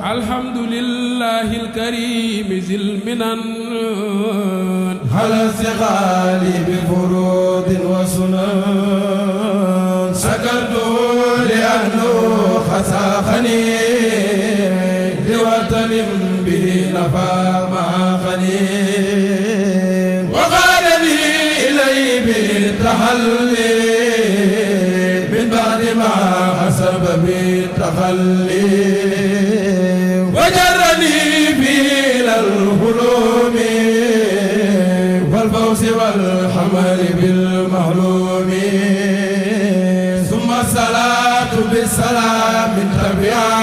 alhamdulillahi alkarim zil minan ala istiqali bi furudin wa sunan sakartu li annu khasakhani li watanim bi nafa ma khani wa qadani ilay bi tahalli min ba'di ma hasaba bi takhalli الهلوم والفوز والحمل بالمهلوم ثم الصلاة بالسلام تبعا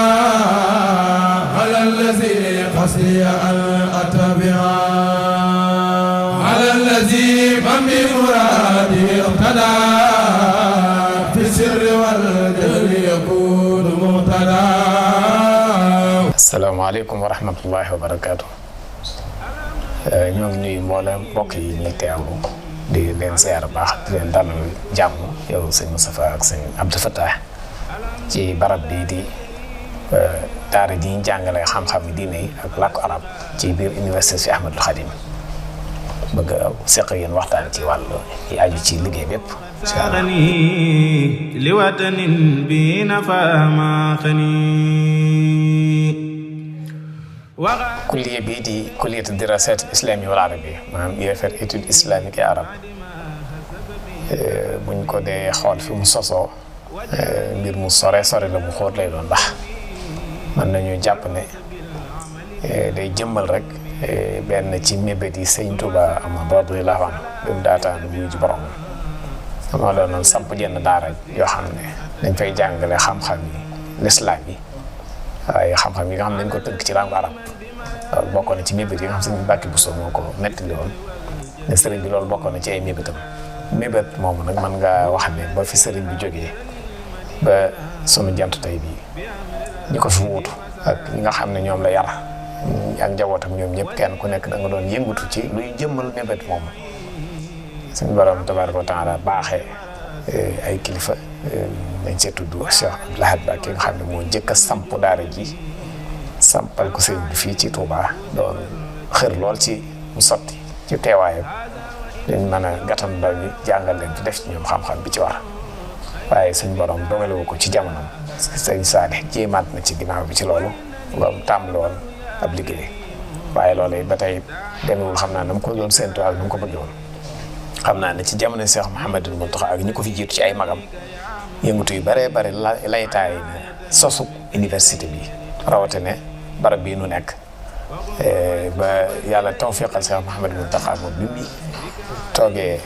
على الذي قصدي أن أتبعا على الذي من بمرادي اقتدى في السر والجهر يكون مهتدى. asalaamaaleykum wa rahmatullahi wa barakaatu. ñoo ngi nuyu mboolem mbokk yi ñuy teewlu di leen ziar baax di leen dalal jàmm yow sëñ Moustapha ak sëñ Abdou Fattah ci barab bii di daara ji ñu jàngale xam-xam yi diine yi ak làkku arab ci biir université Cheikh Ahmadul Khadim bëgg a seq yéen waxtaan ci wàllu yi aju ci liggéey bépp. li watanin bi nafa ma xani. kulliya bii di kulliyatu dirasat islami wal arabi maanaam UFR étude islamique et arabe buñ ko dee xool fi mu sosoo mbir mu sore la mu xóot lay doon ndax mën nañu jàpp ne day jëmmal rek benn ci mébét yi sëñ Tuuba ama radiyallaahu anhu bi mu daataan wuyu ji borom moo doon noonu samp jenn daara yoo xam ne dañ fay jàngale xam-xam yi lislaam yi waaye xam-xam yi nga xam ne dañ ko tënk ci langue arab loolu bokkoon na ci mébét yi nga xam sëñ Mbàkke Buso moo ko nettali woon ne sëriñ bi loolu bokkoon na ci ay mébétam mébét moomu nag mën nga wax ne ba fi sëriñ bi jógee ba sunu jant tey bii ñi ko fi wuutu ak ñi nga xam ne ñoom la yar ak njabootam ñoom ñëpp kenn ku nekk da nga doon yëngutu ci luy jëmmal mébét moomu suñu borom tabaaraka wa taala baaxee ay kilifa dañ see tudd Cheikh Abdoul Ahad Mbacké nga xam ne moo njëkk a samp daara ji sampal ko sëñ bi fii ci Touba doon xër lool ci mu sotti ci teewaayam dañ mën a gàttan ndaw ñi jàngal leen fi def ci ñoom xam-xam bi ci war waaye suñ borom dogalewu ko ci jamonoom sëñ Saalih jéemaat na ci ginnaaw bi ci loolu ba mu tàmbali woon ab liggéey waaye loolu it ba tey demewul xam naa na mu ko doon séntu ak na mu ko bëgg woon xam naa ne ci jamono Cheikh Mouhamadul Mountakha ak ñi ko fi jiitu ci ay magam yëngutu yu bare bare laytaay na sosu université bi rawatina barab bii nu nekk ba yàlla tawfiqal Cheikh Mouhamadul Mountakha moom bi mu toogee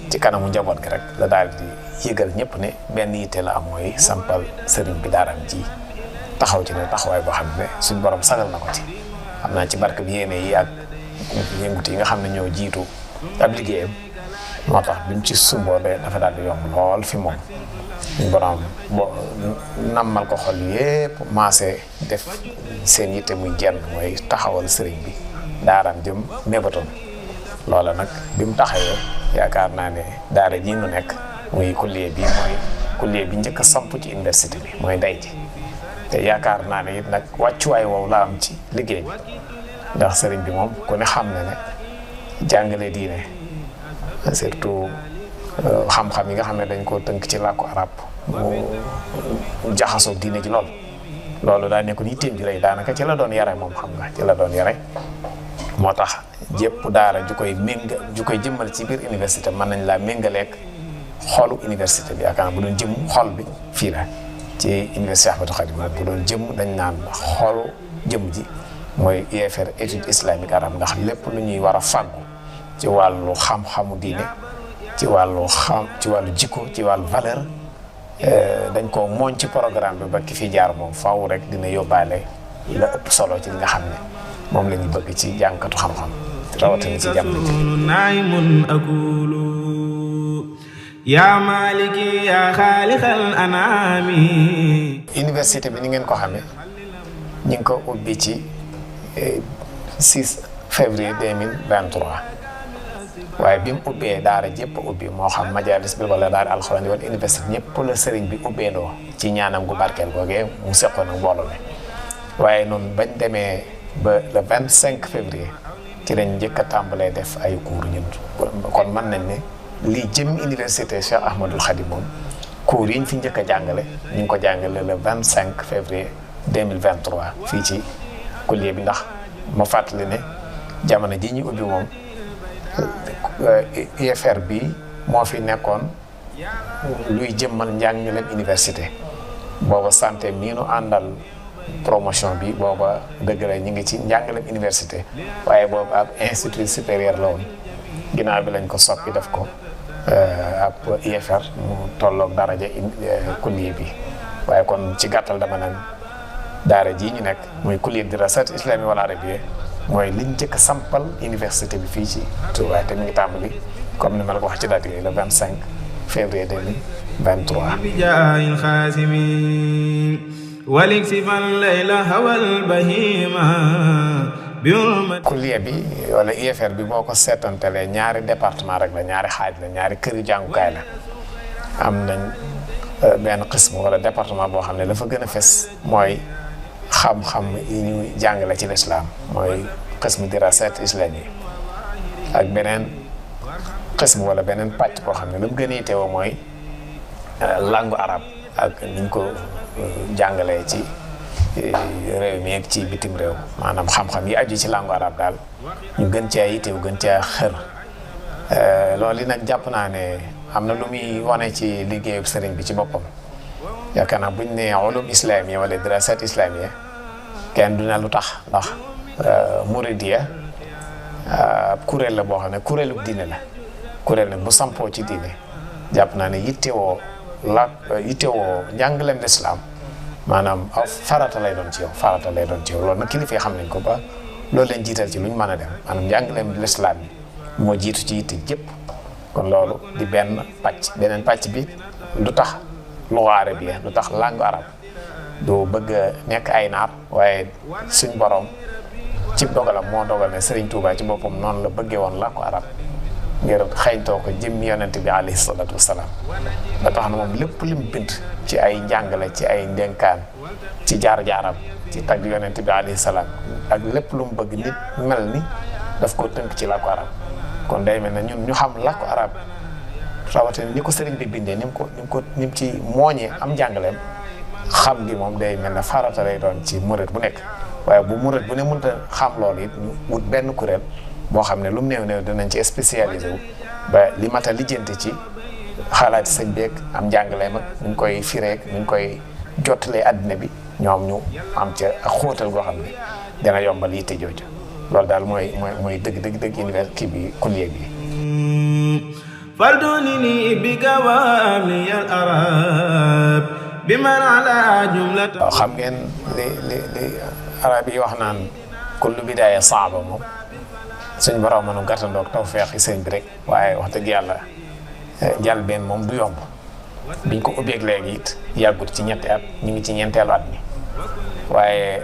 ci kanamu njaboot gi rek la daal di yëgal ñëpp ne benn yitte la am mooy sampal sëriñ bi daaram ji taxaw ci ne taxawaay boo xam ne suñ borom sagal na ko ci xam naa ci barke bi yéene yi ak yëngut yi nga xam ne ñoo jiitu ab liggéeyam moo tax bi mu ci sumboo dafa daal di yomb lool fi moom suñ borom nammal ko xol yépp maase def seen yitte muy jenn mooy taxawal sëriñ bi daaram jëm mébatoon loola nag bi mu taxawee yaakaar naa ne daara ji nu nekk muy kulliye bi mooy kulliye bi njëkk a samp ci université bi mooy ndey ji te yaakaar naa ne it nag wàccuwaay woowu la am ci liggéey bi ndax sëriñ bi moom ku ne xam ne ne jàngale diine surtout xam-xam yi nga xam ne dañ koo tënk ci làkku arab mu jaxasoo diine ji loolu daa nekkoon yitteem ji rey daanaka ci la doon yare moom xam nga ci la doon yare moo tax jépp daara ju koy jëmmal ci biir université mën nañ laa méngaleeg xolu université bi yaakaar bu doon jëm xol bi fii la ci université Ahmadou Khadim bu doon jëm dañ naan xolu jëm ji mooy UFR étude islamique arabe ndax lépp lu ñuy war a fàggu ci wàllu xam-xamu diine ci wàllu jikko ci wàllu valeur dañ ko mooñ ci programme bi ba ki fi jaar moom faaw rek dina yóbbaale la ëpp solo ci li nga xam ne moom la ñu bëgg ci jànkatu xam-xam rawatina ci jàmm naimun akulu ya maliki ya xaalixal anami. université bi ni ngeen ko xamee ñu ngi ko ubbi ci 6 février 2023 waaye bi mu ubbee daara jëpp ubbi moo xam majalis bi wala daara alxuraan wala université ñëpp la sëriñ bi ubbeendoo ci ñaanam gu barkeel googee mu seqoon ak mbooloo mi waaye noonu bañ demee ba le 25 février ci lañ njëkk a tàmbalee def ay cours ñun kon mën nañ ne lii jëm université Cheikh Ahmadul Khadim moom cours yi ñu fi njëkk a jàngale ñu ngi ko jàngale le 25 février 2023 fii ci collier bi ndax ma fàttali ne jamono ji ñu ubbi moom UFR bi moo fi nekkoon luy jëmmal njàngaleem université booba santé mii nu àndal promotion bi booba dëgg la ñu ngi ci njàngaleem université waaye booba ab institut supérieur la woon ginnaaw bi lañ ko soppi def ko ab UFR mu tolloog daraja collier bi waaye kon ci gàttal dama naan daara jii ñu nekk muy kulliyat dirasat islami wal arabiyya mooy liñ njëkk a sampal université bi fii ci Touba te mi ngi tàmbali comme ni ma la ko wax ci date yi le 25 février 2023 bi jaayil xaasimi walik si fan layla hawal bahima kulliya bi wala UFR bi boo ko seetantelee ñaari département rek la ñaari xaaj la ñaari kër yu jàngukaay la am nañ benn qism wala département boo xam ne dafa gën a fes mooy xam-xam yi ñu jàngale ci lislaam mooy qism dirasat islami ak beneen qism wala beneen pàcc boo xam ne la mu gën a yitewoo mooy langue arabe ak niñ ko jàngalee ci réew mi ak ci bitim réew maanaam xam-xam yi aju ci langue arabe daal ñu gën cee yiteew gën cee xër loolu yi nag jàpp naa ne am na lu muy wane ci liggéeyu sëriñ bi ci boppam yaakaar naa buñ ne ulum islamiyya wala dirasat islamiyya kenn du ne lu tax ndax Mouridiya kuréel la boo xam ne kuréelu diine la kuréel nag bu sampoo ci diine jàpp naa ne yittewoo njàngaleem lislaam maanaam farata lay doon ci yow farata lay doon ci yow loolu nag kilifa yi xam nañ ko ba loolu leen jiital ci luñ mën a dem maanaam njàngaleem lislaam bi moo jiitu ci yitte jëpp kon loolu di benn pàcc beneen pàcc bi lu tax luga arabiyya lu tax langue arabe du bëgg a nekk ay naar waaye suñ borom ci dogalam moo dogal ne Serigne Touba ci boppam noonu la bëggee woon làkku arab ngir xëyntoo ko jëm yonent bi alayhi salaatu wasalaam ba tax na moom lépp lim bind ci ay njàngale ci ay ndénkaan ci jaar-jaaram ci tagg yonent bi alayhi salaam ak lépp lu mu bëgg nit mel ni daf ko tënk ci làkku arab kon day mel ne ñun ñu xam làkku arab rawatina ni ko sëriñ bi bindee ni mu ci mooñee am njàngaleem xam gi moom day mel ne farata lay doon ci murit bu nekk waaye bu murit bu ne mënut a xam loolu it ñu wut benn kuréel boo xam ne lu mu néew dinañ ci spécialisé wu ba li mat a lijjanti ci xalaati sëñ beeg am njàngaleem ak ñu koy fireek ñu koy jottalee àddina bi ñoom ñu am ca ak xóotal goo xam ne dana yombal yitte jooju loolu daal mooy dëgg univers kii bi kulliye bi faldunini bi gawaami al arab bi man ala jumlata waaw xam ngeen li arab yi wax naan kullu bidaaya saaba moom suñ borom mënu gàttandoog tawfeex yi sëñ bi rek waaye wax dëgg yàlla njëlbéen moom du yomb biñ ko ubbeeg léegi it yàggut ci ñetti at ñu ngi ci ñeenteelu at mi waaye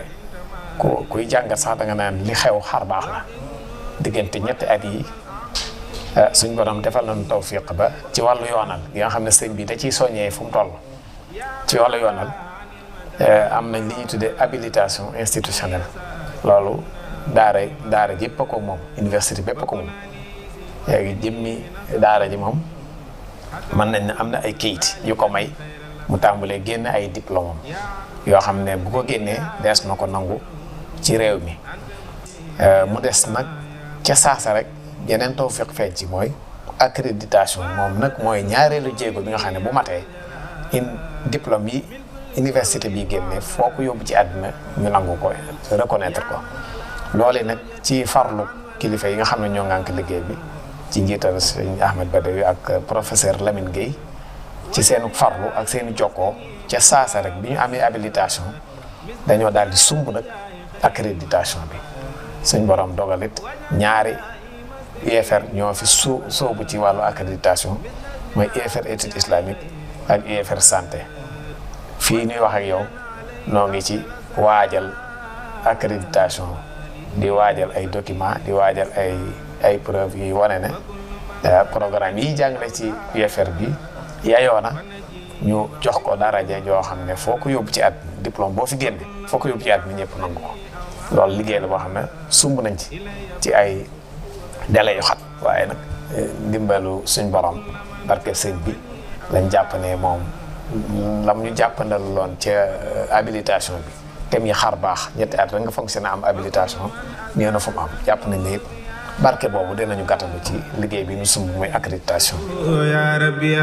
kuy jàngat sax da nga naan li xew xar baax la diggante ñetti at yi suñ borom defal nañu tawfiq ba ci wàllu yoonal gi nga xam ne sëñ bi da ciy soññee fu mu toll ci wàllu yoonal am nañ li ñuy tuddee habilitation institutionnelle loolu daara yëpp a ko moom université bépp a ko moom léegi jëmmi daara ji moom mën nañ ne am na ay kayit yu ko may mu tàmbalee génn ay diplôme yoo xam ne bu ko génnee dees na ko nangu ci réew mi mu des nag ca saasa rek yeneen tawfiq feeñ ci mooy accréditation moom nag mooy ñaareelu jéego bi nga xam ne bu matee diplôme yi université bi génnee foo ko yóbbu ci àddina ñu nangu ko reconnaître ko loole nag ci farlu kilifa yi nga xam ne ñoo ngànk liggéey bi ci njiital sëñ Ahmed Badawi ak professeur Lamine Gueye ci seenu farlu ak seenu jokkoo ca saasa rek bi ñu amee habilitation dañoo daal di sumb nag accréditation bi suñ borom dogalit ñaari UFR ñoo fi soobu ci wàllu accréditation mooy UFR étude islamique ak UFR santé fii ñuy wax ak yow noo ngi ci waajal accréditation di waajal ay documents di waajal ay preuves yi wane ne programme yi jàngale ci UFR bi yayoo na ñu jox ko daraja joo xam ne foo ko yóbbu ci at diplôme boo fi génne foo ko yóbbu ci at mi ñëpp nangu ko loolu liggéey la boo xam ne sumb nañ ci ay délai yu xat waaye nag ndimbalu suñ borom barke sëñ bi lañ jàpp ne moom lam ñu jàppandal loon ca habilitation bi te muy xar baax ñetti at rek nga fonctionné am habilitation ñëw na fu mu am jàpp nañ ne it barke boobu dinañu gàttandu ci liggéey bi ñu sumb muy accréditation ya rabbi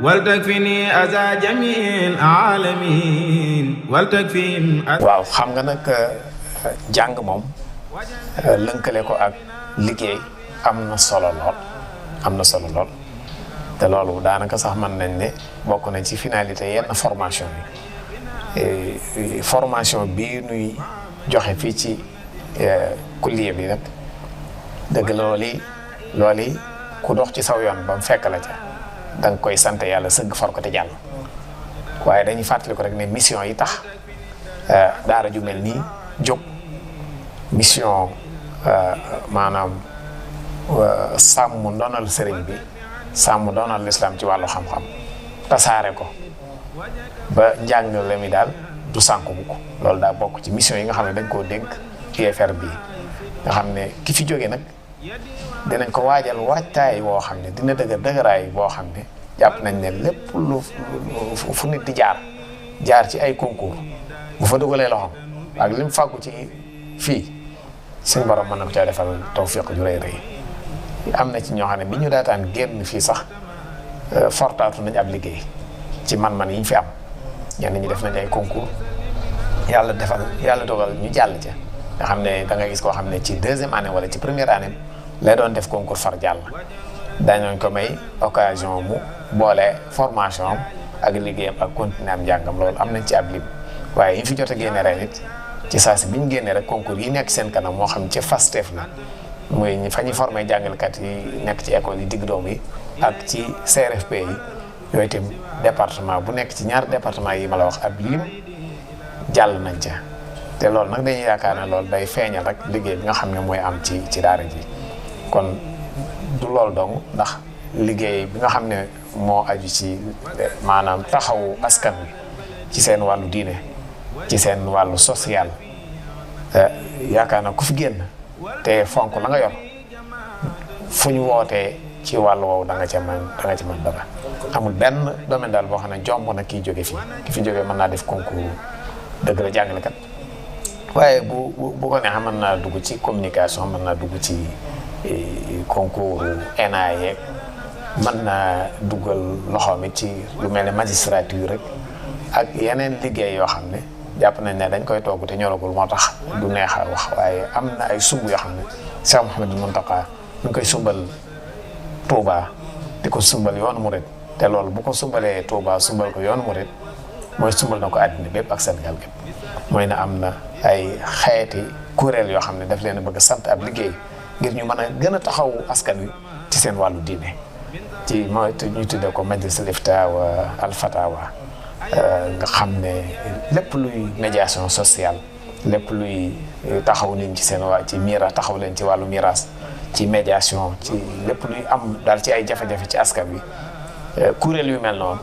wal takfini aza jamiil alamin wal takfihim waaw xam nga nag jàng moom lënkale ko ak liggéey am na solo lool te loolu daanaka sax mën nañ ne bokk na ci finalité yenn formation yi formation bii nuy joxe fii ci kulliye bi nag dëgg loolu ku dox ci saw yoon ba mu fekk la ca da nga koy sant yàlla sëgg for ko te jàll waaye dañuy fàttali ko rek ne mission yi tax daara ju mel nii jóg mission maanaam sàmm ndonal sëriñ bi sàmm ndonal lislaam ci wàllu xam-xam tasaare ko ba njàngale mi daal du sànku bu ko loolu daa bokk ci mission yi nga xam ne dañ koo dénk UFR bi nga xam ne ki fi jóge nag dinañ ko waajal waajtaay woo xam ne dina dëgëraay boo xam ne jàpp nañ ne lépp lu fu nit di jaar ci ay concours bu fa dugalee loxoom ak lim fàggu ci fii suñ borom mën na ko caa defal tawfiq ju rëy am na ci ñoo xam ne bi ñu daataan génn fii sax fortaatu nañ ab liggéey ci man-man yi ñu fi am ñenn ñi def nañ ay concours yàlla dogal ñu jàll ca nga xam ne da ngay gis koo xam ne ci deuxième année wala ci première année lay doon def concours far jàll dañooñ ko may occasion mu boole formation am ak liggéeyam ak continuer am njàngam loolu am nañ ci ab lim waaye yi ñu fi jot a génne ren it ci saa si bi ñu génnee rek concours yi nekk seen kanam moo xam ci FASTEF la muy fa ñuy formé jàngalekat yi nekk ci école yi digg doom yi ak ci CRFP yi yooyu itam département bu nekk ci ñaari département yi ma la wax ab lim jàll nañ ca te loolu nag dañuy yaakaar ne loolu day feeñal rek liggéey bi nga xam ne mooy am ci daara ji kon du loolu dong ndax liggéey bi nga xam ne moo aju ci maanaam taxawu askan wi ci seen wàllu diine ci seen wàllu social yaakaar na ku fi génn te fonk la nga yor fu ñu wootee ci wàllu woowu da nga ca mën dara amul benn domaine daal boo xam ne jomb na kii jóge fii ki fi jógee mën naa def concours dëgg la jàngalekat waaye bu ko neexee mën naa dugg ci communication mën naa dugg ci concours ENA yeeg mën naa duggal loxoom it ci lu mel ne magistrature rek ak yeneen liggéey yoo xam ne jàpp nañ ne dañ koy togg te ñoragul moo tax du neex a wax waaye am na ay sumb yoo xam ne Cheikh Mouhamadou Mountakha ñu koy sumbal Touba di ko sumbal yoonu murid te loolu bu ko sumbalee Touba sumbal ko yoonu murid mooy sumbal na ko àddina bépp ak Sénégal gépp mooy na am na ay xeeti kuréel yoo xam ne daf leen a bëgg a sant ab liggéey ngir ñu mën a gën a taxawu askan wi ci seen wàllu diine ci mooy ñu tuddee ko majlis al ifta wa al fatawa nga xam ne lépp luy médiation sociale lépp luy taxaw nit ci seen ci mira taxaw leen ci wàllu miraas ci médiation ci lépp luy am daal ci ay jafe-jafe ci askan wi kuréel yu mel noonu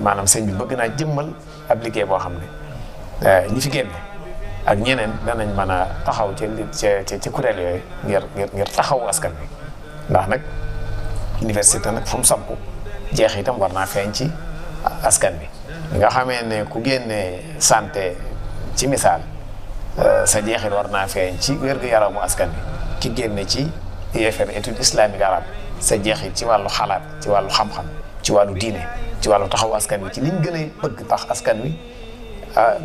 maanaam sëñ bi bëgg naa jëmmal ab liggéey boo xam ne ñi fi génne ak ñeneen danañ mën a taxaw ci kuréel yooyu ngir taxawu askan wi ndax nag université nag fu mu sampu jeex itam war naa feeñ ci askan bi nga xamee ne ku génne santé ci misaal sa jeexit war naa feeñ ci wér-gu-yaramu askan bi ki génne ci UFR étude islamique arabe sa jeexit ci wàllu xalaat ci wàllu xam-xam ci wàllu diine ci wàllu taxawu askan wi ci liñ gën a bëgg tax askan wi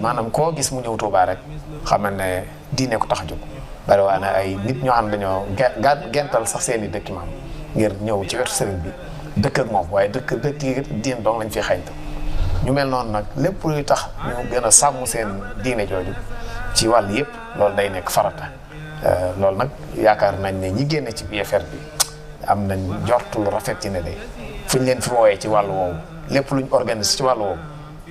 maanaam koo gis mu ñëw Tuubaa rek xamal ne diine ko tax a jóg bari waa na ay nit ñoo xam ne dañoo gental sax seen i dëkk maam ngir ñëw ci wetu sëriñ bi dëkk ak moom waaye dëkk yi diine dong lañ fi xañtu ñu mel noonu nag lépp luy tax ñu gën a sàmm seen diine jooju ci wàll yëpp loolu day nekk farata loolu nag yaakaar nañ ne ñi génne ci UFR bi am nañ njortu lu rafet ci ne de fu ñu leen fi woowee ci wàllu woowu lépp luñ organise ci wàllu woowu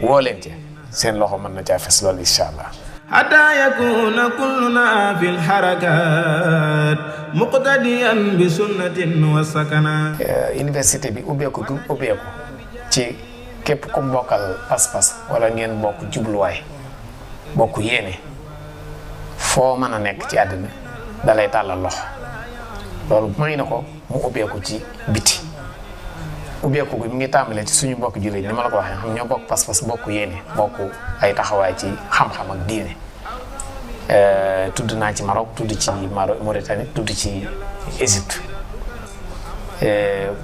woo leen ci seen loxo mën na caa fes loolu incha allah. hatta yakuna kulluna fil harakat muqtadiyan bi sunnatin wa sakana. université bi ubbeeku ci képp ku bokkal pas-pas wala ngeen bokk jubluwaay bokk yéene foo mën a nekk ci àddina dalay tàllal loxo loolu may na ko mu ubbeeku ci biti ubbeeku bi mu ngi tàmbalee ci suñu mbokk jullit ni ma la ko waxee xam ñoo bokk pas-pas bokk yéene bokk ay taxawaay ci xam-xam ak diine tudd naa ci Maroc tudd ci Mauritanie tudd ci Égypte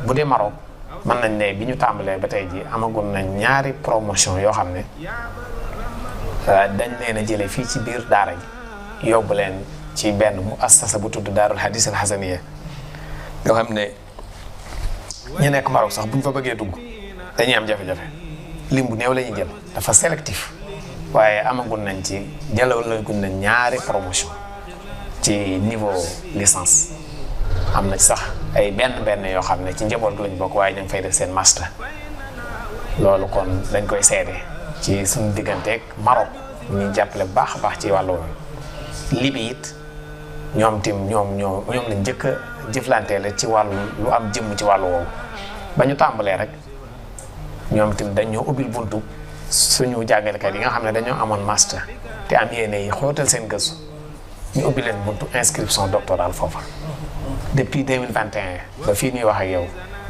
bu dee Maroc mën nañ ne bi ñu tàmbalee ba tey ji amagoon nañ ñaari promotion yoo xam ne dañ leen a jëlee fii ci biir daara ji yóbbu leen ci benn mu assasa bu tudd Daarul Hadis al Hasaniya nga xam ne ñu nekk Maroc sax bu ñu fa bëggee dugg dañuy am jafe-jafe lim bu néew la ñuy jël dafa sélectif waaye amagun nañ ci jëlalagun nañ ñaari promotion ci niveau licence am na ci sax ay benn yoo xam ne ci njaboot gi lañ bokk waaye ñu ngi fay def seen master loolu kon dañ koy seede ci suñu digganteeg Maroc ñu jàppale bu baax a baax ci wàllu woowu Libi it ñoom lañ njëkk a jëflanteele ci wàllu lu am jëmm ci wàllu woowu ba ñu tàmbalee rek ñoom tim dañ ñoo ubbil buntu suñu jàngalekat yi nga xam ne dañoo amoon master te am yéene yi xóotal seen gëstu ñu ubbi leen buntu inscription doctorale foofa depuis 2021 ba fii ñuy wax ak yow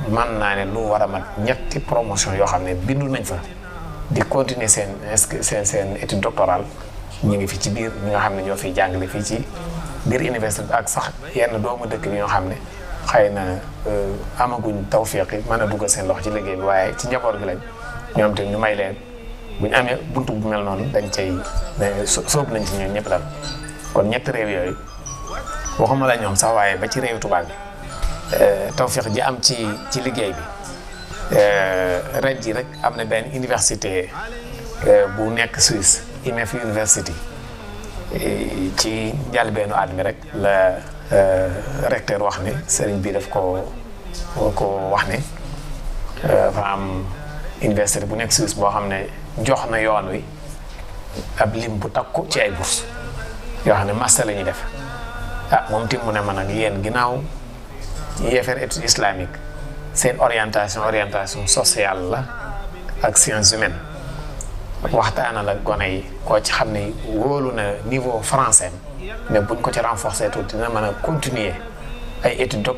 man naa ne lu war a mat ñetti promotion yoo xam ne bindu nañ fa di continuer seen étude doctorale ñu ngi fi ci biir ñi nga xam ne ñoo fiy jàngale fii ci biir université bi ak sax yenn doomu dëkk bi ñoo xam ne xëy na amaguñ tawfiq yi mën a duggal seen loxo ci liggéey bi waaye ci njaboot gi lañ ñoom te ñu may leen bu ñu amee buntu bu mel noonu dañ cay sóob nañ ci ñoom ñëpp daal kon ñetti réew yooyu waxuma la ñoom sax waaye ba ci réew tubaab bi tawfiq ji am ci liggéey bi ren ji rek am na benn université bu nekk Suisse IMEF University ci njëlbéenu at mi rek la recteur wax ne sëriñ bi daf ko wax ne dafa am université bu nekk Suisse boo xam ne jox na yoon wi ab lim bu takku ci ay bourse yoo xam ne master la ñuy def moom tim mu ne ma nag yéen ginnaaw yeefeer étude islamique seen orientation sociale la ak sciences humaines waxtaana la gone yi koo ci xam ne wóolu na niveau français ne buñ ko ci renforcer tuuti dina mën a continuer ay études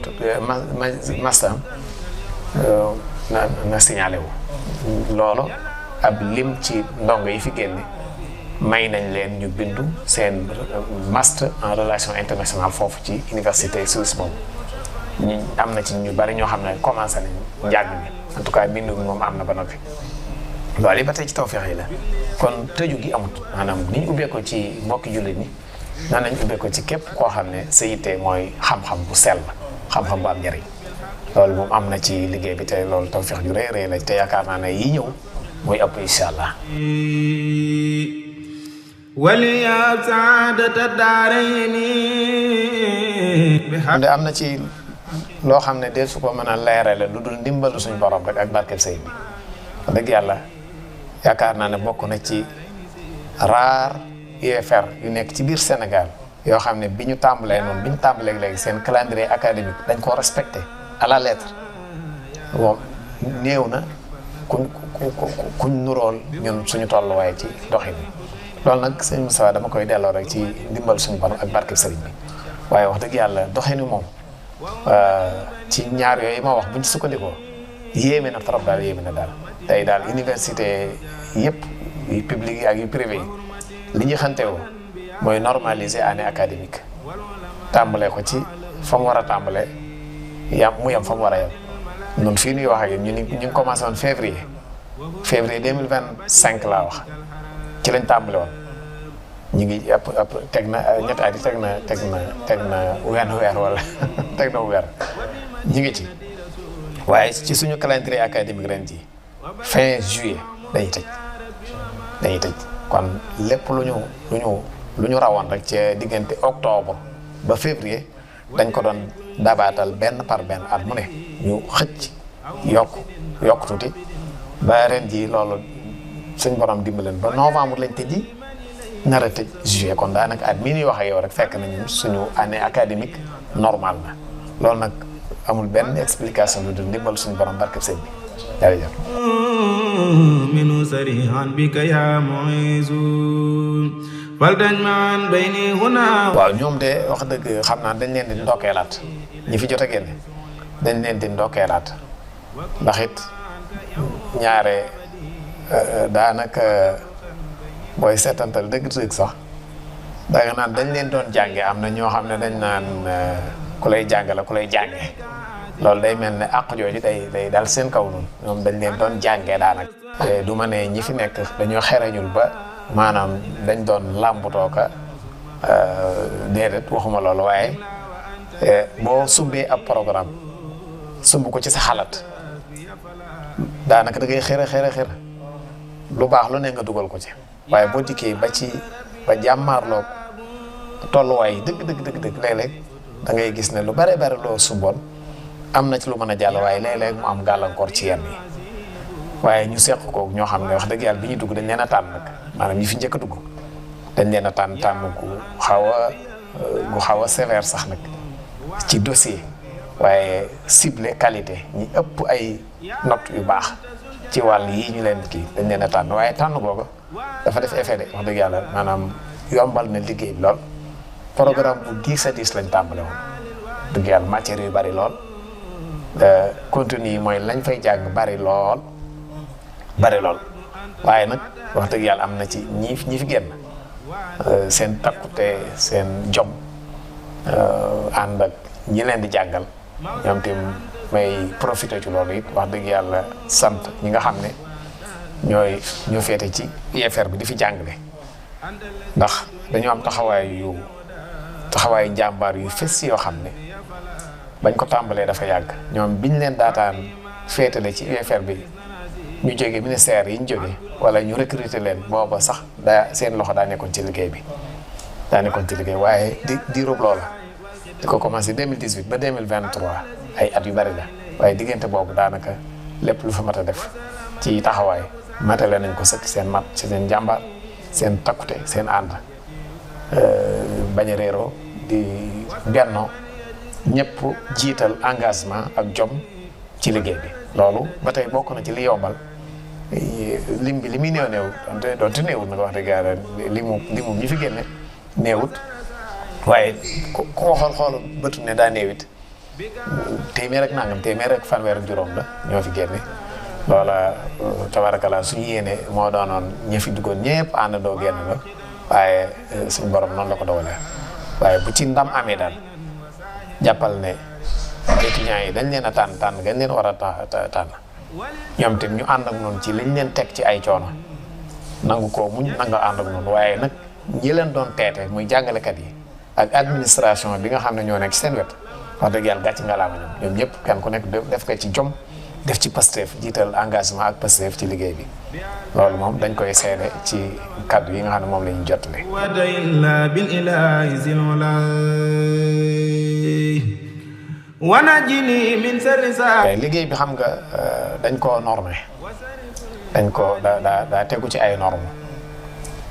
master na signalé wu loolu ab lim ci ndongo yi fi génne may nañ leen ñu bindu seen master en relation internationale foofu ci université Suisse boobu ñi am na ci ñu bari ñoo xam ne commencé nañ njàng mi en tout cas bindu moom am na ba noppi loolu yi ba tey ci tawfeex yi la kon tëju gi amut maanaam ni ñu ubbee ko ci mbokki jullit ñi nan nañ ubbee ko ci képp koo xam ne sa yitte mooy xam-xam bu sell xam-xam bu am njëriñ loolu moom am na ci liggéey bi te loolu tawfeex ju rëy rëy la te yaakaar naa ne yi ñëw mooy ëpp incha allah. waliya saadata daarayni. am na ci loo xam ne de su ko mën a leerale lu dul ndimbalu suñu borom rek ak barkeb sëy bi wax dëgg yàlla yaakaar naa ne bokk na ci raar UFR yu nekk ci biir Sénégal yoo xam ne bi ñu tàmbalee léegi seen calendrier académique dañ koo respecté à la lettre moom néew na kuñ nurool ñun suñu tolluwaay ci doxin bi loolu nag sëñ Moussa dama koy delloo rek ci ndimbal suñu borom ak barkeb sëriñ bi waaye wax dëgg yàlla doxin wi moom ci ñaar yooyu ma wax buñ sukkandikoo yéeme na trop daal yéeme na daal tey daal université yëpp yu publique yi ak yu privé yi li ñu xantewoo mooy normaliser année académique tàmbale ko ci fa mu war a tàmbale mu yem fa mu war a yem ñun fii nuy wax ak yéen ñu ngi commencé woon février 2025 laa wax ci lañ tàmbale woon ñu ngi teg na ñetti at yi teg na wenn weer wala teg na weer ñu ngi ci waaye ci suñu calendrier académique ren ji fin juillet dañuy tëj kon lépp lu ñu rawoon rek ci diggante octobre ba février dañ ko doon dabaatal benn par benn at mu ne ñu xëcc yokk tuuti ba ren ji loolu suñ borom dimbaleen ba novembre lañ tëj ji nar a tëj juillet kon daanaka at mii ñuy wax ak yow rek fekk nañu suñu année académique normale na loolu nag amul benn explication lu dul ndimbal suñu borom barkeb sëñ bi jërëjëf منه سريعا بك يا معيز فلتجمعا بيني هنا. waaw ñoom de wax dëgg xam naa dañ leen di ndokkeelaat ñi fi jot a génne dañ leen di ndokkeelaat ndax it ñaare daanaka booy seetantal dëgg-dëgg sax danga naan dañ leen doon jànge am na ñoo xam ne dañ naan ku lay jàng la ku lay jànge loolu day mel ne àq jooju day dal seen kaw noonu ñoom dañ leen doon jàngee daanaka. du ma ne ñi fi nekk dañoo xereñul ba maanaam dañ doon làmbutoo ka déedéet waxuma loolu waaye boo sumbee ab programme sumb ko ci sa xalaat daanaka da ngay xër lu baax lu ne nga dugal ko ci waaye boo dikkee ba jàmmaarloo tolluwaay dëgg léeg-léeg da ngay gis ne lu bare loo sumboon am na ci lu mën a jàll waaye léeg-léeg mu am gàllankoor ci yenn yi waaye ñu seq ko ñoo xam ne wax dëgg yàlla bi ñuy dugg dañ leen a tànn nag maanaam ñi fi njëkk a dugg dañ leen a tànn gu xaw a sévère sax nag ci dossier waaye ciblé qualité ñi ëpp ay note yu baax ci wàll yi ñu leen kii dañ leen a tànn waaye tànn googu dafa def effet de wax dëgg yàlla maanaam yombal na liggéey bi lool programme bu 10 à 10 lañ tàmbale woon dëgg yàlla matière yu bari lool contenu yi mooy lañ fay jàng bari lool waaye nag wax dëgg yàlla am na ci ñi fi génn seen takkute seen jom ànd ak ñi leen di jàngal ñoom tim may profité ci loolu it wax dëgg yàlla sant ñi nga xam ne ñoo féete ci IFR bi di fi jàngale ndax dañoo am taxawaayu njàmbaar yu fes yoo xam ne bañ ko tàmbalee dafa yàgg ñoom biñ leen daataan féetale ci IFR bi ñu jógee ministère yi ñu jógee wala ñu recruter leen booba sax seen loxo daa nekkoon ci liggéey bi waaye di rób loola di ko commencé 2018 ba 2023 ay at yu bari la waaye diggante boobu daanaka lépp lu fa mat a def ci taxawaay matale nañ ko sëkk seen mat ci seen jàmbaar seen takkute seen ànd bañ a réeroo di bennoo ñëpp jiital engagement ak jom ci liggéey bi loolu ba tey bokk na ci li yombal lim bi li muy néew doonte néewut nag wax dëgg yàlla limu ñi fi génne néewut waaye ku ko xool bëtu ne daa néewit téeméer ak fanweer ak juróom la ñoo fi génne loola tabarakalla suñu yéene moo doonoon ñi fi duggoon ñëpp àndandoo génn la waaye suñu borom noonu la ko dogalee waaye bu ci ndam amee daal jàppal ne étudiants yi dañ leen a tànn gañ leen war a tànn ñoom tamit ñu ànd ak noonu ci liñ leen teg ci ay coono nangu ko muñ nanga ànd ak noonu waaye nag ñi leen doon teete muy jàngalekat yi ak administration bi nga xam ne ñoo nekk ci seen wet wax dëgg yàlla gàcc nga laama ñoom ñëpp kenn ku nekk def ko ci jom def ci Pastef jiital engagement ak Pastef ci liggéey bi loolu moom dañ koy seede ci kàddu yi nga xam ne moom la ñu jotale liggéey bi xam nga dañ koo normé dañ ko daa tegu ci ay normes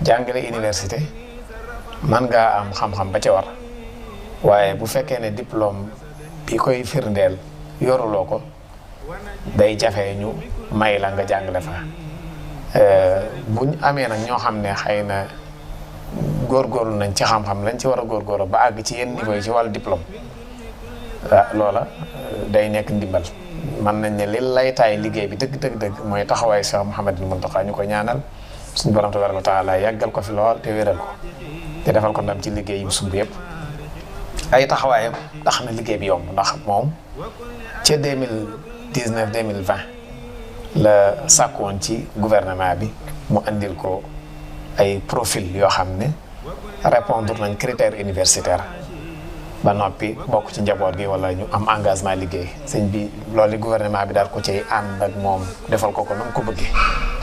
jàngale université man ngaa am xam-xam ba ca war waaye bu fekkee ne diplôme bi koy firndeel yoruloo ko day jafe ñu may la nga jàngale fa buñ amee nag ñoo xam ne xëy na góorgóorlu nañ ci xam-xam lañ ci war a góorgóorlu ba àgg ci yenn niveau yi ci wàllu diplôme loola day nekk ndimbal mën nañ ne li laytaay liggéey bi dëgg mooy taxawaay Cheikh Mouhamadou Mountakha ñu ko ñaanal suñu borom tabaraka wa taala yàggal ko fi lool te wéral ko te defal ko ndam ci liggéey yu sumb yëpp ay taxawaayam tax na liggéey bi yomb ndax moom ca 2019 2020 la sàkk woon ci gouvernement bi mu andil ko ay profil yoo xam ne répondre nañ critères universitaires ba noppi bokk ci njaboot gi wala ñu am engagement liggéey sëñ bi loolu gouvernement bi daal ko cay ànd ak moom defal ko na mu ko bëggee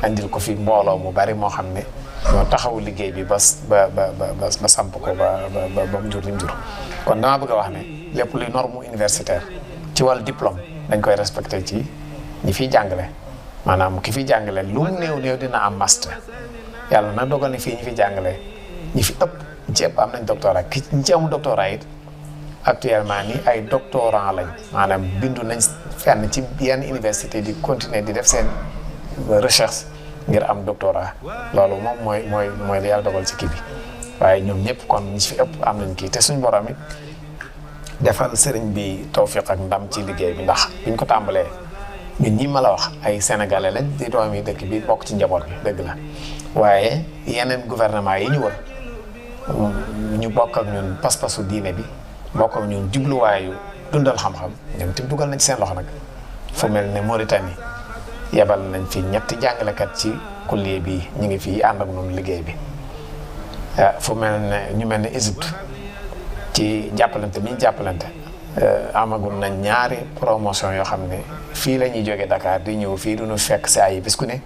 andil ko fi mbooloo mu bari moo xam ne ñoo taxawu liggéey bi ba samp ko ba mu jur li mu jur kon dama bëgg a wax ne lépp luy norme universitaire ci wàllu diplôme dañ koy respecté ci ñi fiy jàngale maanaam ki fiy jàngale lu mu néew dina am master yàlla nag dogal ne fii ñi fiy jàngale ñi fi ëpp ñi ci ëpp am nañ doctorat ñi ci amul doctorat it actuellement ni ay doctorant lañ maanaam bindu nañ fenn ci yenn université di continuer di def seen recherche ngir am doctorat loolu moom mooy li yàlla dogal ci kii bi waaye ñoom ñëpp kon ñi fi ëpp am nañ kii te suñ borom it defal sëriñ bi tawfiq ak ndam ci liggéey bi ndax biñ ko tàmbalee ñun ñi ma la wax ay sénégalais lañ di doomi dëkk bi bokk ci njaboot bi dëgg la waaye yeneen gouvernement yi ñu wër ñu bokk ak ñun pas-pasu diine bi bokk ak ñun jubluwaayu dundal xam-xam ñoom tim dugal nañ ci seen loxo nag fu mel ne Mauritanie yebal nañ fi ñetti jàngalekat ci kulliye bi ñu ngi fii ànd ak ñun liggéey bi fu mel ne ñu mel ne Égypte ci jàppalante bi ñu jàppalante amagul nañ ñaari promotion yoo xam ne fii la ñuy jógee Dakar di ñëw fii duñu fekk si ay bis ku ne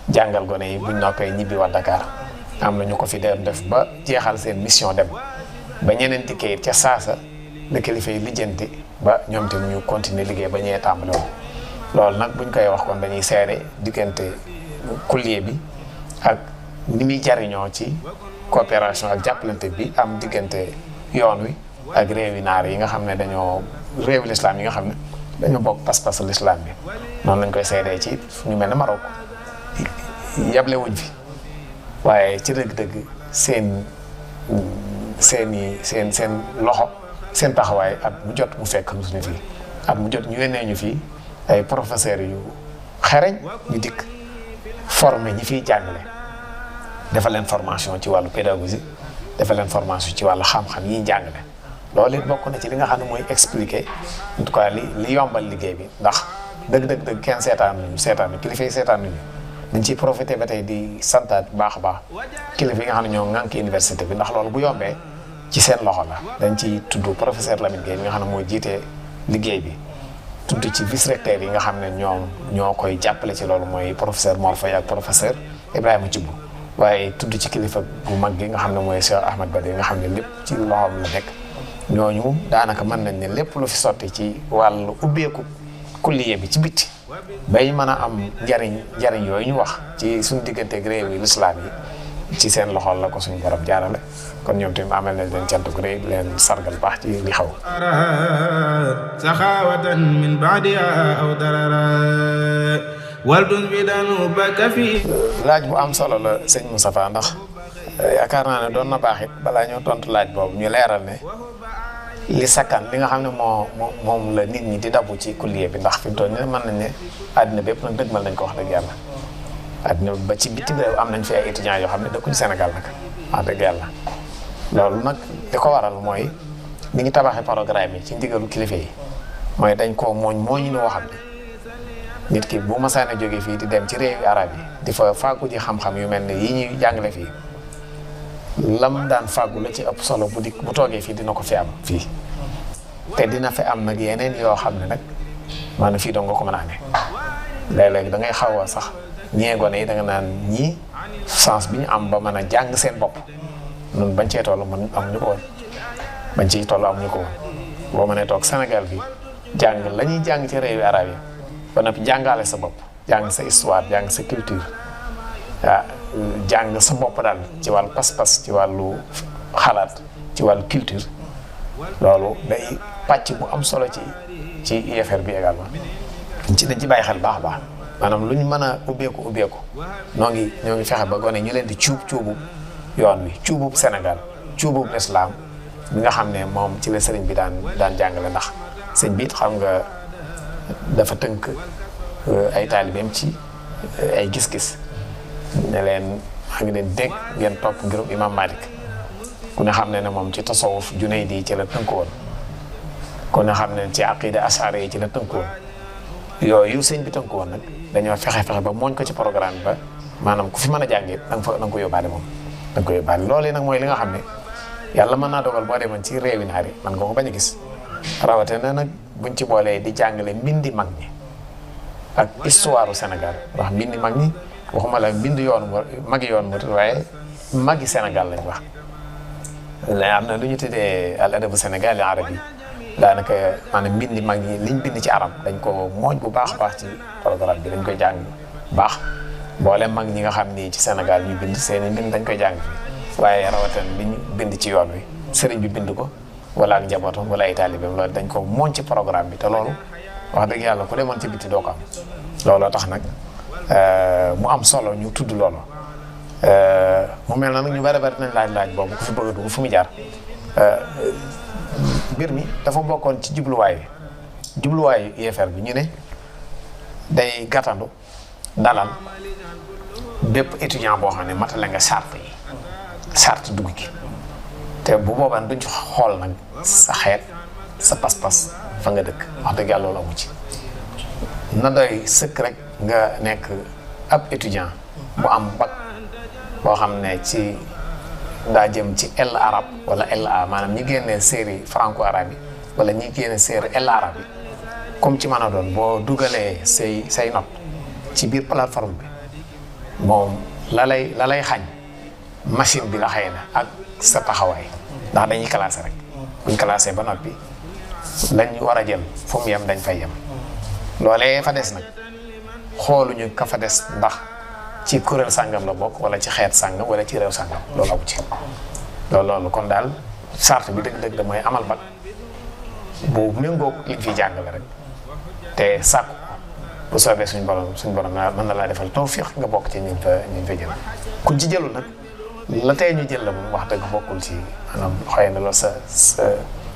jàngal gone yi buñ noppee ñibbi wa Dakar am na ñu ko fi def ba jeexal seen mission dem ba ñeneen dikkee it ca saasa la kilifa yi lijjanti ba ñoom tam ñu continuer liggéey ba ñëwee tàmbale woon loolu nag buñ koy wax kon dañuy seede diggante kulliye bi ak ni muy jariñoo ci coopération ak jàppalante bi am diggante yoon wi ak réewi naar yi nga xam ne dañoo réewi l'islam yi nga xam ne dañoo bokk pas-pas l'islam bi noonu lañ koy seedee ci ñu mel ne Maroc yable wuñ fi waaye ci dëgg-dëgg seen loxo seen taxawaay at mu jot mu fekk suñu fii at mu jot ñu yónnee ñu fii ay professeurs yu xereñ ñu dikk formé ñi fiy jàngale defal leen formation ci wàllu pédagogie defal leen formation ci wàllu xam-xam yi jàngale loolu it bokk na ci li nga xam ne mooy expliquer en tout cas li yombal liggéey bi ndax dëgg kenn seetaan kilifa yi seetaan nañu dañ ciy profité ba tey di santaat bu baax a baax kilifa yi nga xam ne ñoo ŋànk université bi ndax loolu bu yombee ci seen loxo la dañ ciy tudd professeur Lamine Gueye mi nga xam ne mooy jiitee liggéey bi tudd ci vice recteur yi nga xam ne ñoo koy jàppale ci loolu mooy professeur Mor Faye ak professeur Ibrahima Thioub waaye tudd ci kilifa gu mag gi nga xam ne mooy Cheikh Ahmad Badi nga xam ne lépp ci loxoom la nekk ñooñu daanaka mën nañ ne lépp lu fi sotti ci wàllu ubbeeku kulliye bi ci bitti bay mën a am njariñ yooyu ñu wax ci suñu digganteeg réew yi lislaam yi ci seen loxol la ko suñu borom jaarale kon ñoom tamit amal nañ leen cant gu rëy leen sargal baax ci li xaw saxaawatan min baadiha aw darara waldun bi danu baka fi laaj bu am solo la sëñ Moustapha ndax yaakaar naa ne doon na baax it balaa ñoo tontu laaj boobu ñu leeral ne li sakkan li nga xam ne moom la nit ñi di dabu ci kulliye bi ndax fi mu toll nii mën nañ ne àddina bépp nag dëgmal nañ ko wax dëgg yàlla àddina ba ci bitim réew am nañ fi ay étudiants yoo xam ne dëkkuñu Sénégal nag wax dëgg yàlla loolu nag li ko waral mooy ni ngi tabaxee programme yi ci ndigalu kilifa yi mooy dañ koo mooñu noo xam ne nit ki bu masaane jógee fii di dem ci réewi arab yi di fa fàggu ji xam-xam yu mel ne yi ñuy jàngale fii lam daan fàggu la ci ëpp solo bu toogee fii dina ko fi am fii te dina fi am nag yeneen yoo xam ne nag maanaam fii doo nga ko mën a amee léeg-léeg da ngay xaw a sax ñeegone yi da nga naan ñii chance bi ñu am ba mën a jàng seen bopp nun bañ cee toll mën amuñu ko woon bañ ciy toll amuñu ko woon boo mënee toog Sénégal bi jàng la ñuy jàng ci réewi arab yi ba noppi jàngale sa bopp jàng sa histoire jàng sa culture jàng sa bopp daal ci wàllu pas-pas ci wàllu xalaat ci wàllu culture loolu day pàcc bu am solo ci UFR bi également dañ ci bàyyi xel baax a baax maanaam lu ñu mën a ubbeeku ñoo ngi fexe ba gone ñu leen di cuubu yoon wi cuubub Sénégal cuubub l'islam bi nga xam ne moom ci la sëriñ bi daan jàngale ndax sëñ bi xam nga dafa tënk ay taalibeem ci ay gis-gis ne leen maa ngi leen dégg ngeen topp ngirum imam Malik ku ne xam ne moom ci tasawuf Junayd yi ci la tënk woon ku ne xam ne ci aqida ashari yi ci la tënk woon yooyu sëñ bi tënk woon nag dañoo fexe ba mooñ ko ci programme ba maanaam ku fi mën a jàngee da nga ko yóbbaale moom da nga ko yóbbaale loolu nag mooy li nga xam ne yàlla mën naa dogal boo demoon ci réewi naar yi man nga ko bañ a gis rawatina nag buñ ci boolee di jàngale mbindi mag ñi ak histoire u Sénégal wax mbindi mag ñi waxuma la mbind magi yoon mu waaye magi Sénégal lañ wax la am na lu ñu tuddee al adabu Sénégal arab yi daanaka maanaam mbindi mag ñi liñ bind ci arab dañ ko mooñ bu baax a baax ci programme bi dañ koy jàng baax boole mag ñi nga xam ni ci Sénégal ñu bind seeni mbind dañ koy jàng fii waaye rawatina li ñu bind ci yoon wi sëriñ bi bind ko wala ak njabootam wala ay taalibeem loolu dañ ko mooñ ci programme bi te loolu wax dëgg yàlla ku demoon ci biti doo ko am looloo tax nag mu am solo ñu tudd loolu mu mel na nag ñu bari nañ laaj boobu ku fi bëgg a dugg fu mu jaar mbir mi dafa bokkoon ci jubluwaayu yeefeer bi ñu ne day gàttandu dalal bépp étudiant boo xam ne matale nga charte dugg gi te bu boobaa duñ ci xool nag sa xeet sa pas-pas fa nga dëkk wax dëgg yàlla loolu amu ci na doy sëkk rek nga nekk ab étudiant bu am bac boo xam ne ci daa jëm ci L arabe wala LA maanaam ñi génnee série franco arabe yi wala ñi génne série L arabe yi comme ci mën a doon boo dugalee say note ci biir plateforme bi moom la lay xañ machine bi la xëy na ak sa taxawaay ndax dañuy classé rek buñ classé ba noppi lañ war a jël fu mu yem dañ fay yem loolee fa des nag xooluñu ka fa des ndax ci kuréel sàngam la bokk wala ci xeet sàngam wala ci réew sàngam loolu amu ci loolu kon daal charte bi dëgg-dëgg da mooy amal bac bu méngoog liñ fiy jàngale rek te sàkku bu soobee suñ borom mën na laa defal tawfiq nga bokk ci ñu fa jël ku ci jëlul nag la tey ñu jël la moom wax dëgg bokkul ci maanaam xëy na loolu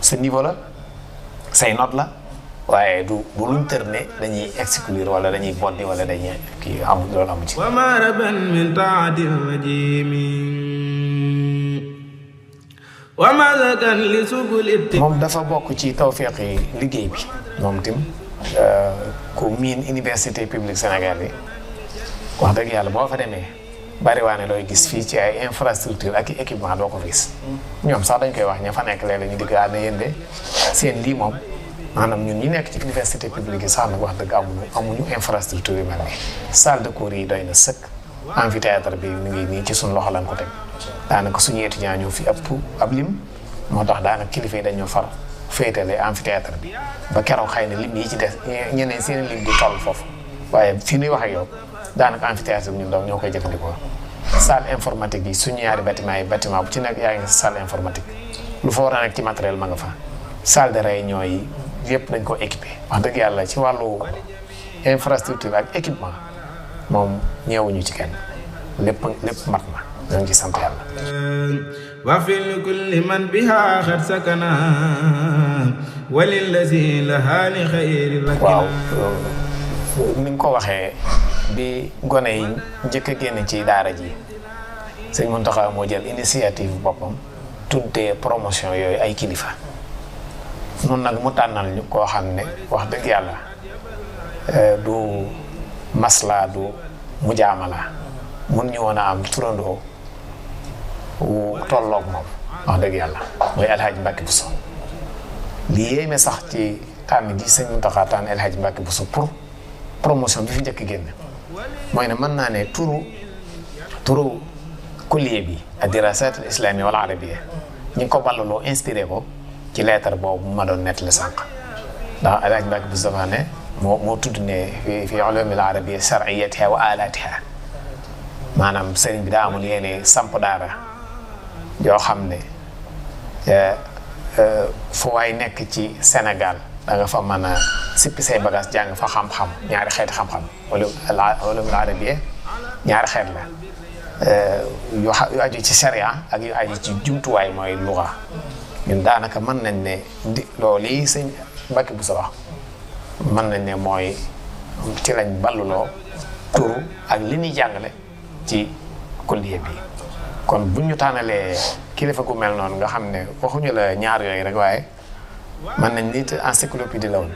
sa niveau la say note la waaye du bu luñ tër ne dañuy exclure wala dañuy boddi wala dañuy kii am loolu amu ci wa maraban min taadil rajimi wa malakan li subul moom dafa bokk ci tawfiq yi liggéey bi moom tim ku miin université publique Sénégal yi wax dëgg yàlla boo fa demee bari waane looy gis fii ci ay infrastructure ak i équipement doo ko gis ñoom sax dañ koy wax ña fa nekk léeg-léeg ñu digg ne yéen de seen lii moom maanaam ñun ñi nekk ci université publique yi sax nag wax dëgg amuñu infrastructure yu mel nii salle de cours yi doy na sëkk amphithéâtre bi mi ngi nii ci suñu loxo lañ ko teg daanaka suñu étudiant ñoo fi ëpp ab lim moo tax daanaka kilifa yi dañoo far féetale amphithéâtre bi ba keroog xëy na lim yi ci des ñeneen seen lim di toll foofu waaye fi ñuy wax ak yow daanaka amphithéâtre bi ñun ndaw ñoo koy jëfandikoo salle informatique yi suñu ñaari bâtiment bu ci nekk yaa ngi salle informatique lu fa war a nekk ci matériel ma nga fa salle de réunion yi yëpp dañ ko équipé wax dëgg yàlla ci wàllu infrastructure ak équipement moom ñeewuñu ci kenn lépp mat na ñoo ngi ci sant yàlla wa fi kulli man biha xat sakana walillazi laha li xayri rakina waaw ni nga ko waxee bi gone yi njëkk a génn ci daara ji sëñ Mountakha moo jël initiative boppam tuddee promotion yooyu ay kilifa noonu nag mu tànnal ñu koo xam ne wax dëgg yàlla du masla du mujaamala mun ñu woon a am turandoo wu tolloog moom wax dëgg yàlla mooy El Hadj Mbacke Bousso li yéeme sax ci tànn gi sëñ Mountakha tànn El Hadj Mbacke Bousso pour promotion bi fi njëkk génn mooy ne mën naa ne turu kulliye bi ak dirasat al islamiyya wal arabiyya ñu ngi ko ballaloo inspiré ko ci lettre boobu ma doon nettali sànq ndax El Hadj Mbacke Bousso dafa ne moo tudd ne fi ulum al arabiyya shar'iyyatiha wa alatiha maanaam sëriñ bi daa amul yéene samp daara yoo xam ne fu waay nekk ci Sénégal da nga fa mën a sippi say bagage jàng fa xam-xam ñaari xeeti xam-xam ulumul arabiyya ñaari xeet la yu aju ci sharia ak yu aju ci jumtuwaay mooy luga ñun daanaka mën nañ ne loolu yi sëñ Mbacke Bousso wax mën nañ ne mooy ci lañ balluloo turu ak li ñuy jàngale ci kulliye bi kon bu ñu tànnalee kilifa gu mel noonu nga xam ne waxuñu la ñaar yooyu rek waaye mën nañ nit encyclopédie la woon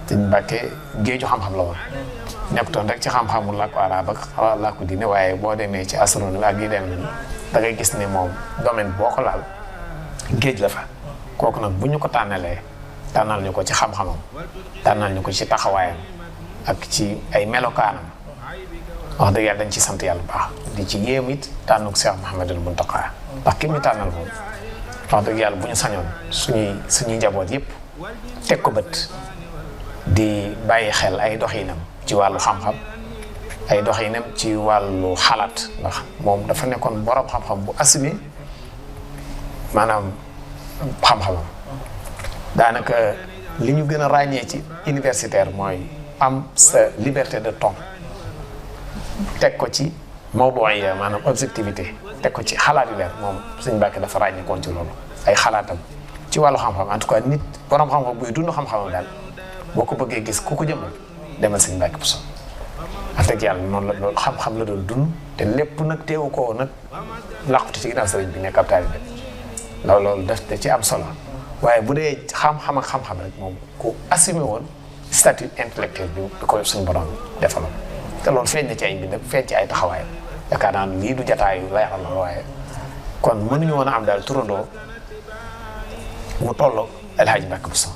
sëñ Mbacke géeju xam-xam la woon nekkutoon rek ci xam-xamul làkku arab ak làkku diine waaye boo demee ci astronomie ak yi dem da ngay gis ne moom domaine boo ko laal géej la fa kooku nag bu ñu ko tànnalee tànnal ñu ko ci xam-xamam tànnal ñu ko ci taxawaayam ak ci ay melokaanam wax dëgg yàlla dañ ci sant yàlla bu baax di ci yéem it tànnuk Cheikh Mouhamadul Mountakha ndax ki ñu tànnal moom wax dëgg yàlla bu ñu sañoon suñuy njaboot yëpp teg ko bët di bàyyi xel ay doxinam ci wàllu xam-xam ay doxinam ci wàllu xalaat ndax moom dafa nekkoon borom xam-xam bu assumé maanaam xam-xamam daanaka li ñu gën a ràññee ci universitaire mooy am sa liberté de ton teg ko ci mawdu'iyya maanaam objectivité teg ko ci xalaat yu leer moom sëñ Mbàkke dafa ràññeekoon ci loolu ay xalaatam ci wàllu xam-xam en tout cas nit borom xam-xam buy dund xam-xamam daal boo ko bëggee gis ku ko jëmal demal sëñ Mbàkke Buso wax dëgg yàlla noonu la loolu xam-xam la doon dund te lépp nag teewu ko nag làqutu ci ginnaaw sëriñ bi nekk ab taalibe loolu daf da ci am solo waaye bu dee xam-xam ak xam-xam rek moom ku assumé woon statut intellectuel bi ko suñu borom defaloon te loolu feeñ na ci ay mbindam feeñ ci ay taxawaayam yaakaar naa lii du jataayu leeral la waaye kon mënuñu woon a am daal turandoo mu tolloo El Hadj Mbacke Bousso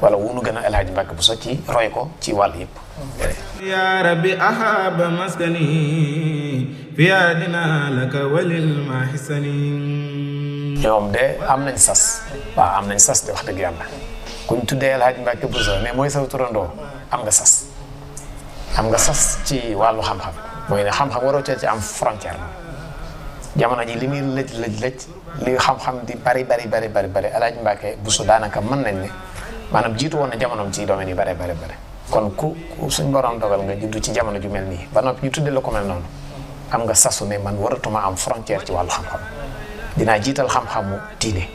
wala wu nu gën a El Hadj Mbacke Bousso ci roy ko ci wàll yëpp. ya rabbi ahaba maskani fi adina laka walil mahisani. ñoom de am nañ sas waaw am nañ sas de wax dëgg yàlla kuñ tuddee El Hadj Mbacke Bousso ne mooy sa turandoo am nga sas. am nga sas ci wàllu xam-xam mooy ne xam-xam waroo ci am frontière jamono ji li muy lëj li xam-xam di bari El Hadj Mbacke Bousso daanaka mën nañ ne maanaam jiitu woon na jamonoom ci domaine yi bari kon ku suñ borom dogal nga juddu ci jamono ju mel nii ba noppi ñu tuddee la ko mel noonu am nga sasu ne man waratuma am frontière ci wàllu xam-xam dinaa jiital xam-xamu diine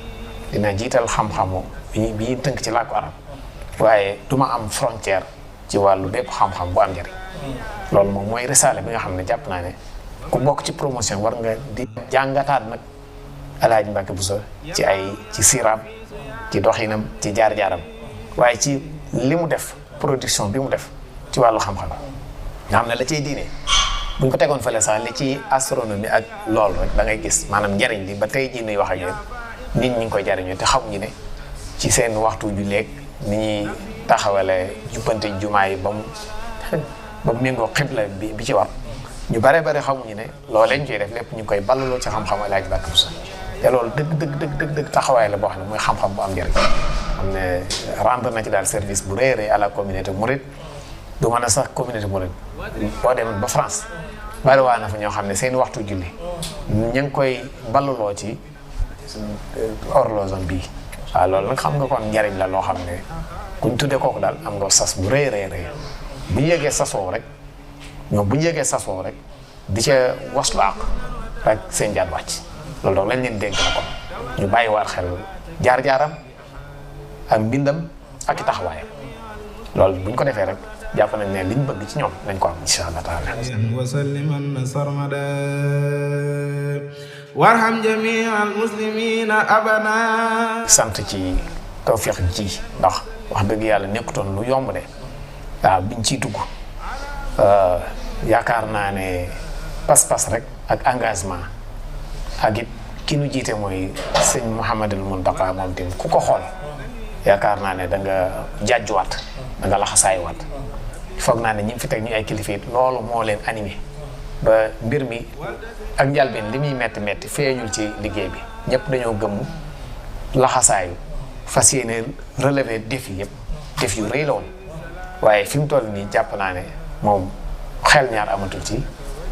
dinaa jiital xam-xamu bi ñu tënk ci làkku arab waaye duma am frontière ci wàllu bépp xam-xam bu am njëriñ loolu moom mooy risaale bi nga xam ne jàpp naa ne ku bokk ci promotion war nga di jàngataat nag El Hadj Mbacke Bousso ci siiraam ci doxinam ci jaar-jaaram waaye ci li mu def production bi mu def ci wàllu xam-xam nga xam ne la ciy diine buñ ko tegoon fële sax li ci astronomie ak loolu rek da ngay gis maanaam njëriñ li ba tey jii nuy wax ak yéen nit ñi ngi koy jariñoo te xamuñu ne ci seen waxtu ju léeg ni ñuy taxawale jubbante jumaa yi ba mu méngoo xibla bi ci war ñu bare xamuñu ne loolee ñu koy def lépp ñu koy ballaloo ci xam-xam El Hadj Mbacke Bousso te loolu dëgg taxawaay la boo xam ne mooy xam-xam bu am njëriñ xam ne rendre na ci daal service bu rëy à la communauté mouride du mën a sax communauté mouride boo demoon ba France bari waa na fa ñoo xam ne seen waxtu julli ñu ngi koy ballaloo ci horloge bii waaw loolu nag xam nga kon njëriñ la loo xam ne kuñ tuddee kooku daal am nga sas bu rëy bu ñu yegee sasoo rek ñoom bu ñu yegee sasoo rek di ca waslu àq rek seen jaan wàcc loolu donc lañ leen dénk na kon ñu bàyyi waar xel jaar-jaaram ak mbindam ak i taxawaayam loolu bu ñu ko defee rek jàpp nañ ne liñ bëgg ci ñoom nañ ko am insha allah taala wasalliman sarmada warham jami'al muslimina abana. sant ci tawfiq ji ndax wax dëgg yàlla nekkutoon lu yomb de waaw biñ ciy dugg yaakaar naa ne pas-pas rek ak engagement ak it ki nu jiite mooy sëñ Mouhamadul Mountakha moom tamit ku ko xool yaakaar naa ne da nga jàjjuwaat da nga laxasaayuwaat foog naa ne ñi fi teg ñu ay kilifa it loolu moo leen animé ba mbir mi ak njalbeen li muy metti feeñul ci liggéey bi ñëpp dañoo gëmm laxasaayu fas yéene relever défi yëpp défi yu rëy la woon waaye fi mu toll nii jàpp naa ne moom xel ñaar amatul ci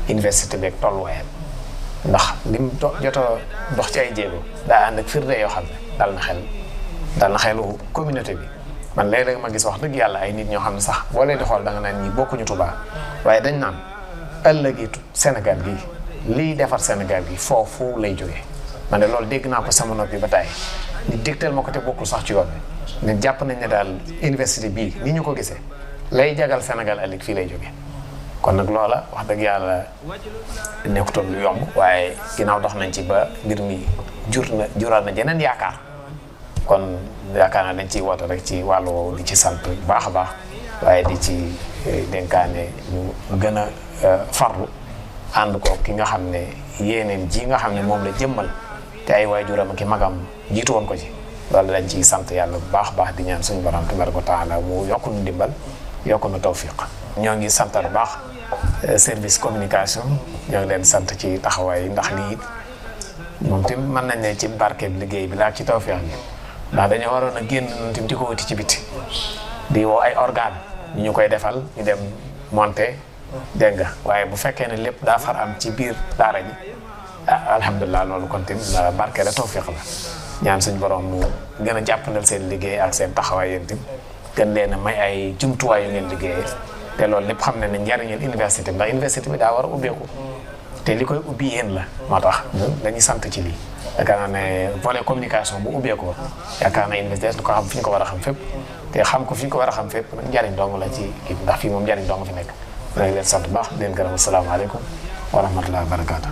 université beeg tolluwaayam ndax lim joto dox ci ay jéego daa ànd ak firnde yoo xam ne dal na xelu communauté bi man léeg-léeg ma gis wax dëgg yàlla ay nit ñoo xam ne sax boo leen di xool da nga naan ñi bokkuñu Tuubaa waaye dañ naan ëllëgi Sénégal gi liy defar Sénégal gi foofu lay jógee man de loolu dégg naa ko sama noppi ba tàyyi ni dégtal ma ko te bokkul sax ci yoon bi ne jàpp nañ ne daal université bii ni ñu ko gisee lay jagal Sénégal ëllëg fii lay jógee kon nag loola wax dëgg yàlla nekkutoon lu yomb waaye ginnaaw dox nañ ci ba mbir mi jural na jeneen yaakaar kon yaakaar naa dañ ciy woote rek ci wàllu woowu di ci sant bu baax a baax waaye di ci dénkaane ñu gën a farlu ànd ko ki nga xam ne yéeneen ji nga xam ne moom la jëmmal te ay waajuram ak i magam jiitu woon ko ci loolu dañ ciy sant yàlla bu baax a baax di ñaan suñu borom tabaraka wa taala mu yokku nu ndimbal yokku nu tawfiq ñoo ngi sant bu baax service communication ñoo ngi leen sant ci taxawaay yi ndax lii moom tamit mën nañ ne ci barkeeb liggéey bi laa ci tawfiq bi ndax dañoo waroon a génn noonu tamit di ko wuti ci biti di woo ay organe ñu koy defal ñu dem monter dégg nga waaye bu fekkee ne lépp daa far am ci biir daara ji alhamdulilah loolu kon tamit barke la tawfiq la ñaan suñ borom mu gën a jàppandal seen liggéey ak seen taxawaay yéen tamit gën leen a may ay jumtuwaay yu ngeen liggéeyee te loolu lépp xam ne ne njariñul université bi ndax université bi daa war a ubbeeku te li koy ubbi yéen la moo tax dañuy sant ci lii yaakaar naa ne volet communication bu ubbeekoo yaakaar naa université du ko xam fi ñu ko war a xam fépp te xam ko fi ñu ko war a xam fépp njariñ dong la ci kii ndax fii moom njariñ dong fi nekk ma ngi leen sant bu baax di leen gërëm asalaamaaleykum wa rahmatullahi wa barakaatu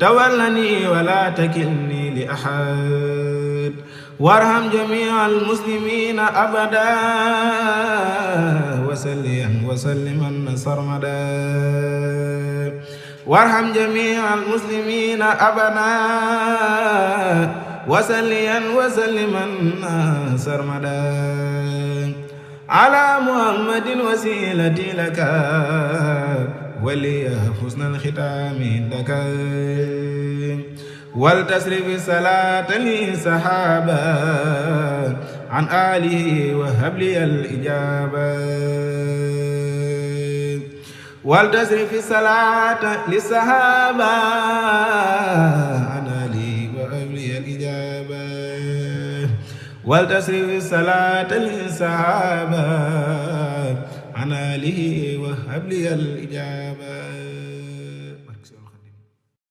تولني ولا تكلني لأحد وارحم جميع المسلمين أبدا وسليا وسلما سرمدا وارحم جميع المسلمين أبدا وسليا وسلما سرمدا على محمد وسيلتي لك ولي حسن الختام عندك ولتصرف الصلاة للصحابة عن آله وهب لي الإجابة ولتصرف الصلاة للصحابة عن آله وهب لي الإجابة ولتصرف الصلاة للصحابة عن آله وهب لي الإجابة